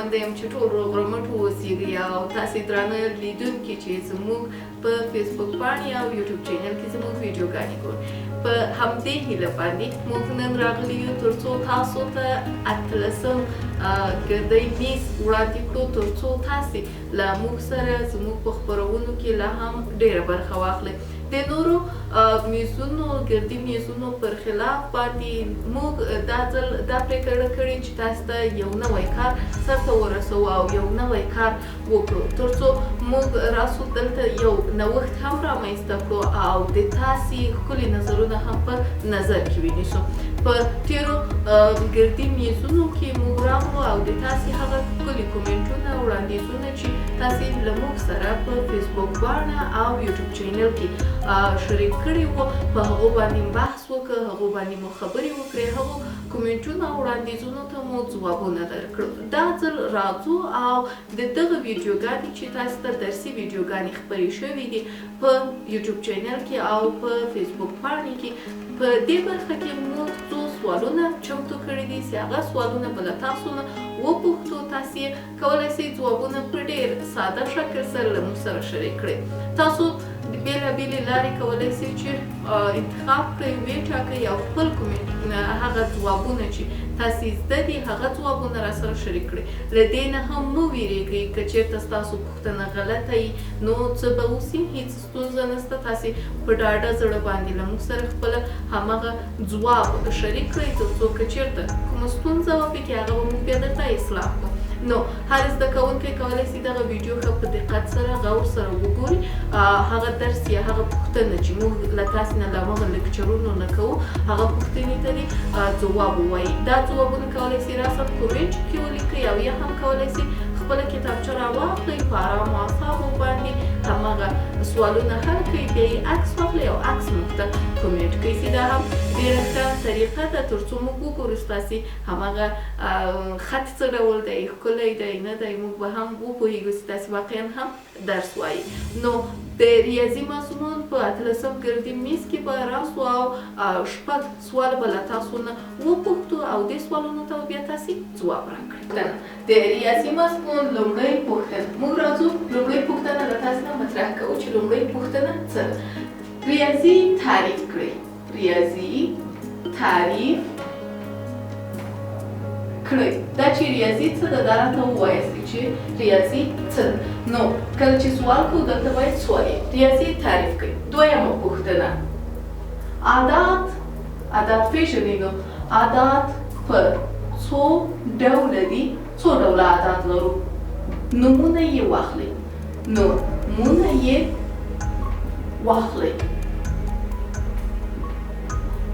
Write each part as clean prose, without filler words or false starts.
هیله مند یم چې ټول روغ رمټ واوسیږئ او تاسې درانه لیدونکي چې زموږ په فیسبوک پاڼې او یوټیوب چینل کې زموږ ویډیوګانې ګورئ. په همدې هیله باندې موږ نن راغلي یو ترڅو تاسو ته اتلسم ګردی میز وړاندې کړو، ترڅو تاسې له موږ سره زموږ په خپرونو کې لا هم ډېره برخه واخلئ. د نورو میزونو، ګردي میزونو پر خلاف باندې موږ دا ځل دا پرېکړه کړې چې تاسو ته یو نوی کار سرته ورسوو او یو نوی کار وکړو، ترڅو موږ راسو دلته یو نوښت هم رامنځته کړو او د تاسې ښکلي نظرونه هم په نظر کې ونیسو. په تیرو ګردي میزونو کې موږ راغلو او د تاسې هغه ښکلي کومنټونه، وړاندیزونه چې تاسې له موږ سره په فیسبوک پاڼه او یوټیوب چینل کې شریک کړي وو، په هغو باندې بحث وکړ، هغو باندې مو خبرې وکړې، هغو کومنټونو او وړاندیزونو ته مو ځوابونه درکړل. دا ځل راځو او د دغه ویډیوګانې چې تاسو ته درسي ویډیوګانې خپرې شوې دي په یوټیوب چینل کې او په فیسبوک پاڼې کې، په دې برخه کې موږ څو سوالونه چمتو کړي دي چې هغه سوالونه به له تاسو نه وپوښتو. تاسې کولای شئ ځوابونه په ډېر ساده شکل سره له موږ سره شریک کړئ. تاسو بېلابېلې لارې کولای شئ چې انتخاب کړئ، ویې ټاکئ او خپل کومنټ، هغه ځوابونه چې تاسې زده دي، هغه ځوابونه را سره شریک کړئ. له دې نه هم مه ویرېږئ، که چېرته ستاسو پوښتنه غلطه وي نو څه به وسي، هیڅ ستونزه نشته. تاسې په ډاډه زړه باندې له موږ سره خپله هماغه ځواب شریک کړئ، تر څو که چېرته کومه ستونزه وه پکې، هغه به موږ بیا درته اصلاح کړو. نو هر زده کوونکی کولای شي دغه ویډیو ښه په دقت سره، غور سره وګوري. هغه درس یا هغه پوښتنه چې موږ له تاسې نه له هماغه لکچرونو نه کوو، هغه پوښتنې ته دې ځواب ووایي. دا ځوابونه کولای شي راساً کومنټ کې ولیکئ او یا هم کولای شي خپله کتابچه راواخلئ، په ارامو اعصابو باندې هماغه سوالونه حل کړئ، بیا یې عکس واخلئ او عکس موږ ته کومنټ کړئ، چې دا هم ډېره ښه طریقه ده تر څو موږ وګورو ستاسې هماغه خط څه ډول دی، ښکلی دی نه دی، موږ به هم وپوهېږو چې تاسې واقعا هم درس وایي. نو د ریاضي مضمون په اتلسم ګردي میز کې به راسو او شپږ سوال به له تاسو نه وپوښتو او دې سوالونو ته به بیا تاسې ځواب راکړئ. د ریاضي مضمون لومړۍ پوښتنه، موږ راځو لومړۍ پوښتنه له تاسو نه مطرح کوو چې لومړۍ پوښتنه څه ده؟ ریاضي تعریف کړئ. ریاضي تعریف کړئ. دا چې ریاضي څه ده، دا راته ووایاست چې ریاضي څه ده. نو کله چې سوال کوو، دلته باید سوال ریاضي تعریف کړئ. دویمه پوښتنه، اعداد، اعداد پېژنئ؟ نو اعداد په څو ډوله دي؟ څو ډوله اعداد لرو؟ نومونه یې واخلئ. نومونه یې واخلئ.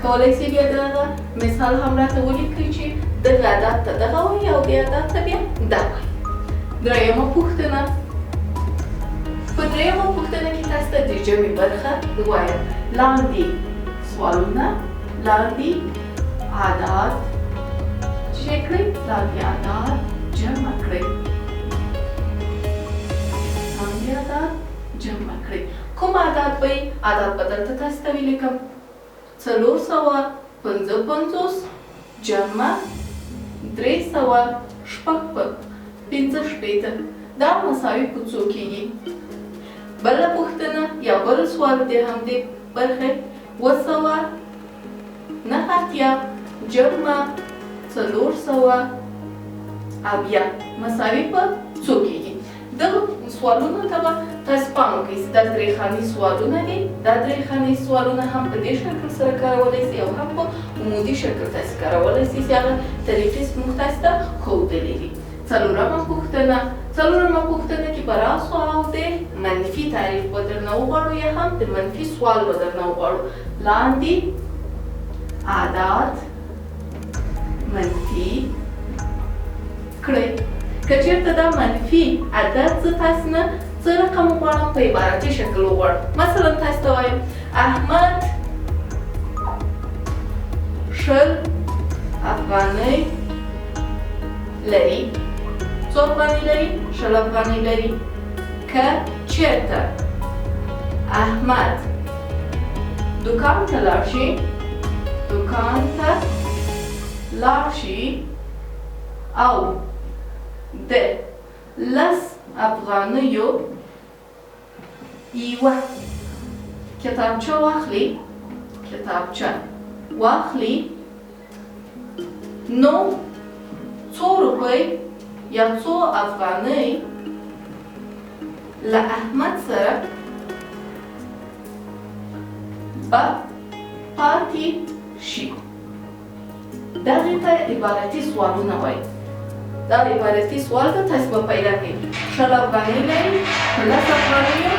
کولای شئ بیا دغه مثال هم راته ولیکئ چې دغه عدد ته دغه وایي او دې عدد ته بیا دا وایي. درېیمه پوښتنه، په درېیمه پوښتنه کې تاسو ته د جمع برخه وایم. لاندې سوالونه، لاندې اعداد چې کړئ، لاندې اعداد جمع کړئ. لاندې اعداد جمع کړئ. کوم اعداد به؟ اعداد به دلته تاسو ته ولیکم. 455 جمع 365، دا مساوي په څو کېږي؟ بله پوښتنه یا بل سوال د همدې برخې، 789 جمع 470 مساوي په څو کېږي؟ دغه سوالونو ته به تاسو پام وکړئ چې دا درې خانې سوالونه دي. دا درې خانې سوالونه هم په دې شکل سره کارولی شئ او هم په عمودي شکل تاسو کارولی شئ چې هغه طریقې موږ تاسو ته ښودلې دي. څلورمه پوښتنه، څلورمه پوښتنه کې به راسو او د منفي تعریف به درنه وغواړو یا هم د منفي سوال به درنه وغواړو. لاندې اعداد منفي کړئ. که چېرته دا منفي عدد زه تاسو نه څه رقم وغواړم، په عبارتي شکل وغواړم، مثلا تاسو ته وایم احمد 20 افغانۍ لري. څو افغانۍ لري؟ 20 افغانۍ لري. که چېرته احمد دوکان ته لاړ شي، دوکان ته لاړ شي او د 10 افغانیو یوه کتابچه واخلي، کتابچه واخلي، نو څو روپۍ یا څو افغانۍ له احمد سره به پاتې شي؟ دغې ته عبارتي سوالونه وایي. دا عبارتي سوال ده، تاسې به پیدا کړئ. 20 افغانۍ لري په 10 افغانیو،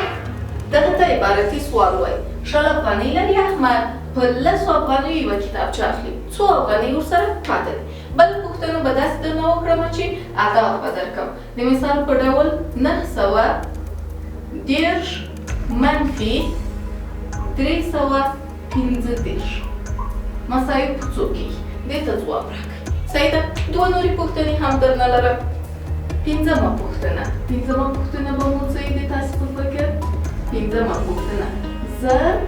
دغه ته عبارتي سوال وایي. 20 افغانۍ لري احمد، په 10 افغانیو یوه کتابچه اخلي، څو افغانۍ ورسره پاتې دي؟ بل پوښتنه به داسې درنه وکړم چې اعداد به درکړم. د مثال په ډول 930 منفي 335 مساوي په څو کېږي؟ دې ته ځواب راکړئ. صحیح ده. دوه نورې پوښتنې هم درنه لرم. پنځمه پوښتنه، پنځمه پوښتنه به مو څه وي د تاسې په فکر؟ پنځمه پوښتنه، ضرب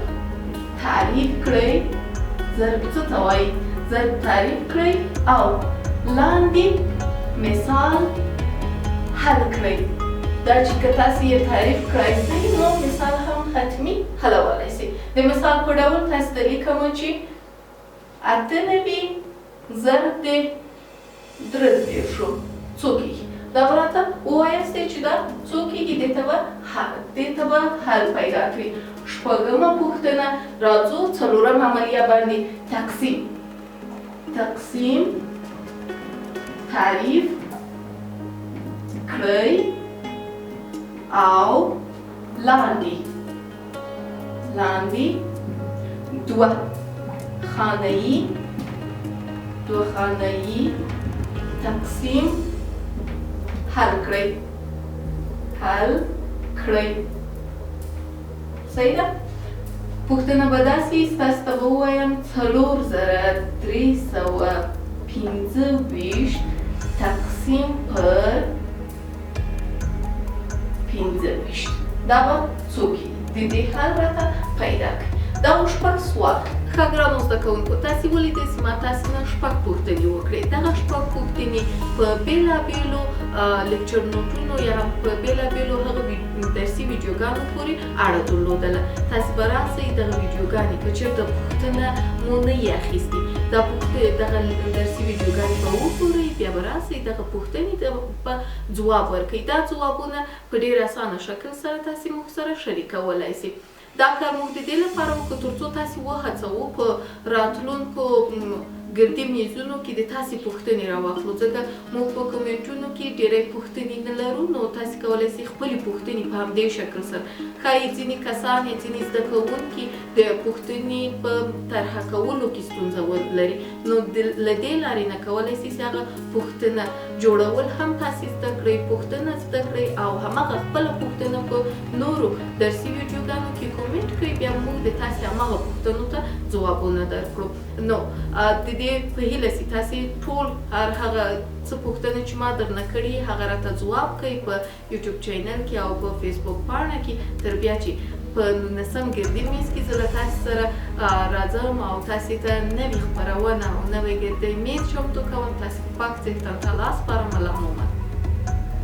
تعریف کړئ. ضرب څه ته وایي؟ ضرب تعریف کړئ او لاندې مثال حل کړئ. دا چې که تاسې یې تعریف کړای سئ نو مثال هم حتمي حلولی سئ. د مثال په ډول تاسې ته لیکم چې 98 ضرب د 33 څو کېږي؟ دا به راته ووایاست چې دا څو کېږي، دې ته به حل پیدا کړي. شپږمه پوښتنه، راځو څلورم عملیه باندې. تقسیم، تقسیم تعریف کړئ او لاندې لاندې دوه خانه‌یي، دوه خانه‌یي تقسیم حل کړئ، حل کړئ. صحیح ده. پوښتنه به داسې ستاسو ته به ووایم 4325 تقسیم پر 25 دا به څو کېږي؟ د دې حل راته پیدا کړئ. دا و شپږ سوال. ښه ګرانو زده کوونکو، تاسې ولیدئ چې ما تاسې نه شپږ پوښتنې وکړې. دغه شپږ پوښتنې په بېلابېلو لیکچر نوټونو یا هم په بېلابېلو هغه درسي ویډیوګانو پورې اړه درلودله. تاسې به راسئ دغه ویډیوګانې که چېرته پوښتنه مو نه یې اخیستې، دا دغه درسي ویډیوګانې به وګورئ، بیا به راسئ دغه پوښتنې ته به ځواب ورکړئ. دا ځوابونه په ډېر اسانه شکل سره تاسې موږ سره شریکولای سئ. دا کار موږ د دې لپاره وکړو ترڅو تاسې وهڅوو په راتلونکو ګردي میزونو کې د تاسې پوښتنې راواخلو، ځکه موږ په کمنټونو کې ډېری پوښتنې نه لرو، نو تاسې کولی سئ خپلې پوښتنې په همدې شکل سره. ښایي ځینې کسان یا ځینې زده کوونکي د پوښتنې په طرحه کولو کې ستونزه ولري، نو له دې لارې نه کولی سئ چې هغه پوښتنه جوړول هم تاسې زده کړئ، پوښتنه زده کړئ او هماغه خپله پوښتنه په نورو درسي ویډیوګانو کې کومنټ کړئ، بیا موږ د تاسې هماغه پوښتنو ته ځوابونه درکړو. نو د دې په هیله چې تاسې ټول هر هغه څه پوښتنه چې ما درنه کړي هغه راته ځواب کړئ په یوټیوب چینل کې او په فیسبوک پاڼه کې، تر بیا چې په 19 ګردي میز کې زه له تاسې سره راځم او تاسې ته نوې خپرونه او نوی ګردی میز چمتو کوم. تاسې په پاک څښتن ته لاس سپارم.